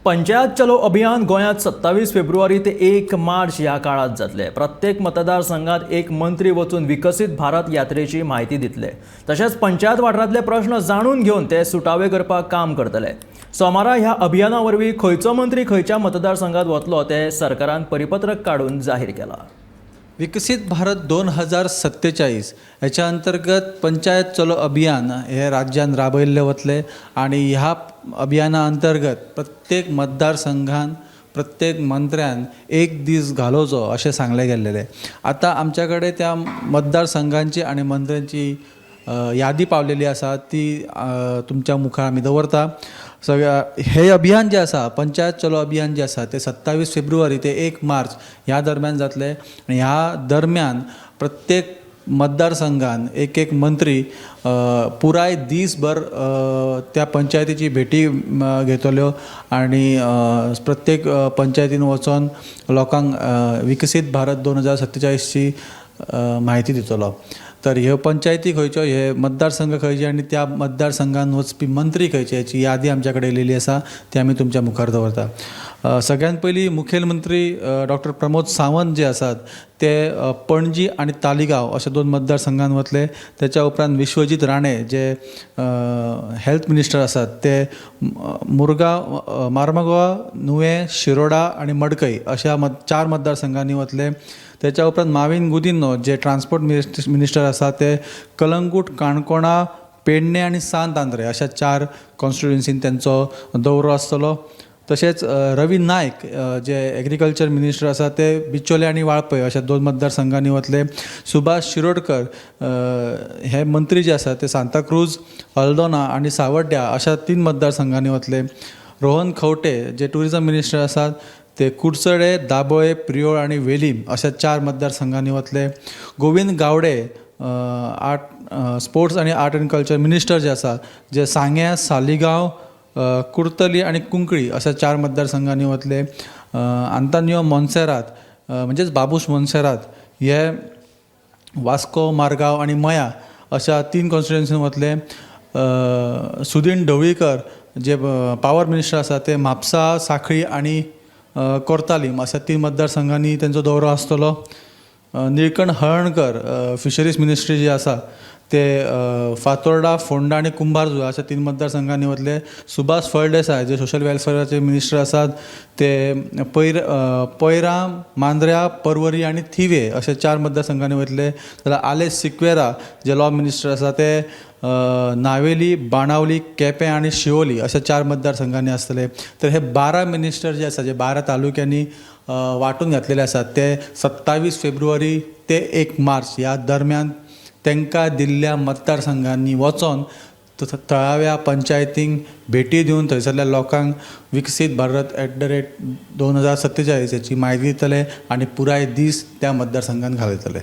पंचायत चलो अभियान गोंयांत 27 फेब्रुवारी ते 1 मार्च ह्या काळात जातले. प्रत्येक मतदारसंघात एक मंत्री वचून विकसीत भारत यात्रेची म्हायती दितले. तशेंच पंचायत वाठारांतले प्रश्न जाणून घेवन ते सुटावे करपाक काम करतले. सोमारा ह्या अभियाना वरवीं खंयचो मंत्री खंयच्या मतदारसंघात वतलो ते सरकारान परिपत्रक काडून जाहीर केलां. विकसीत भारत 2047 हेच्या अंतर्गत पंचायत चलो अभियान हे राज्यान राबयल्लें वतलें आनी ह्या अभियाना अंतर्गत प्रत्येक मतदारसंघान प्रत्येक मंत्र्यान एक दीस घालोवचो अशें सांगलें गेल्लेलें. आतां आमच्या कडेन त्या मतदारसंघांची आनी मंत्र्यांची यादी पावलेली आसा, ती तुमच्या मुखार आमी दवरता. सगळ्या हे अभियान जें आसा, पंचायत चलो अभियान जें आसा, तें 27 फेब्रुवारी ते 1 मार्च ह्या दरम्यान जातलें आनी ह्या दरम्यान प्रत्येक मतदारसंघान एक एक मंत्री पुराय दीसभर त्या पंचायतीची भेटी घेतल्यो आनी प्रत्येक पंचायतीन वचोन लोकांक विकसीत भारत 2047ची म्हायती दितलो. तर ह्यो पंचायती खंयच्यो, हे मतदारसंघ खंयचे आनी त्या मतदारसंघान वचपी मंत्री खंयचे हेची यादी आमच्या कडेन येयलेली आसा, ती आमी तुमच्या मुखार दवरता. सगळ्यात पयलीं मुखेलमंत्री डॉक्टर प्रमोद सावंत जे आसात ते पणजी आनी तालिगांव अशे 2 मतदारसंघान वतले. तेच्या उपरांत विश्वजीत राणे जे हेल्थ मिनिस्टर आसात ते मुरगांव, मार्मगोवा, नुवें, शिरोडा आनी मडकय अशा 4 मतदारसंघांनी वतले. तेच्या उपरांत माविन गुदिन्हो जे ट्रान्सपोर्ट मिनिस्टर आसा ते कलंगूट, काणकोणा, पेडणे आनी सांत आंद्रे अशा 4 कॉन्स्टिट्युएन्सीन तेंचो दौरो आसतलो. तशेंच रवी नायक जे एग्रीकल्चर मिनिस्टर आसा ते बिचोले आनी वाळपय अशा 2 मतदारसंघांनी वतले. सुभाष शिरोडकर हे मंत्री जे आसा ते सांताक्रूज, हल्दोना आनी सावड्ड्या अशा 3 मतदारसंघांनी वतले. रोहन खंवटे जे ट्युरिजम मिनिस्टर आसात ते कुडचडे, दाबोळे, प्रियोळ आनी वेलीम अशा 4 मतदारसंघांनी वतले. गोविंद गावडे आर्ट स्पोर्ट्स आनी आर्ट एंड कल्चर मिनिस्टर जे आसा जे सांग्या, सालिगांव, कुर्तली आनी कुंकळी अशा 4 मतदारसंघांनी वतले. आंतोनियो मोन्सेरात म्हणजेच बाबूश मोन्सेरात हे वास्को, मारगांव आनी मया अशा 3 कॉन्स्टिट्युएन्सीन वतले. सुदीन ढवळीकर जे पावर मिनिस्टर आसा ते म्हापसा, साखळी आनी कोर्तालीम अशा 3 मतदारसंघांनी तेंचो दौरो आसतलो. निळकंठ हळर्णकर फिशरीज मिनिस्ट्री जी आसा ते फातोर्डा, फोंडा आनी कुंभारजुआ अशा 3 मतदारसंघांनी वतले. सुभाष फळदेसाय जे सोशल वेलफेअराचे मिनिस्टर आसात ते पैरा, मांद्र्या, परवरी आनी थिवे अशे 4 मतदारसंघांनी वतले. जाल्यार आलेस सिक्वेरा जे लॉ मिनिस्टर आसा ते नावेली, बाणावली, केपें आनी शिवोली अशा 4 मतदारसंघांनी आसतले. तर हे 12 मिनिस्टर जे आसा, जे 12 तालुक्यांनी वांटून घातलेले आसात ते 27 फेब्रुवारी ते 1 मार्च ह्या दरम्यान तांकां दिल्ल्या मतदारसंघांनी वचोन थळाव्या पंचायतींक भेटी दिवन थंयसरल्या लोकांक विकसीत भारत @ 2047 हेची म्हायती दितले आनी पुराय दीस त्या मतदारसंघांत घालयतले.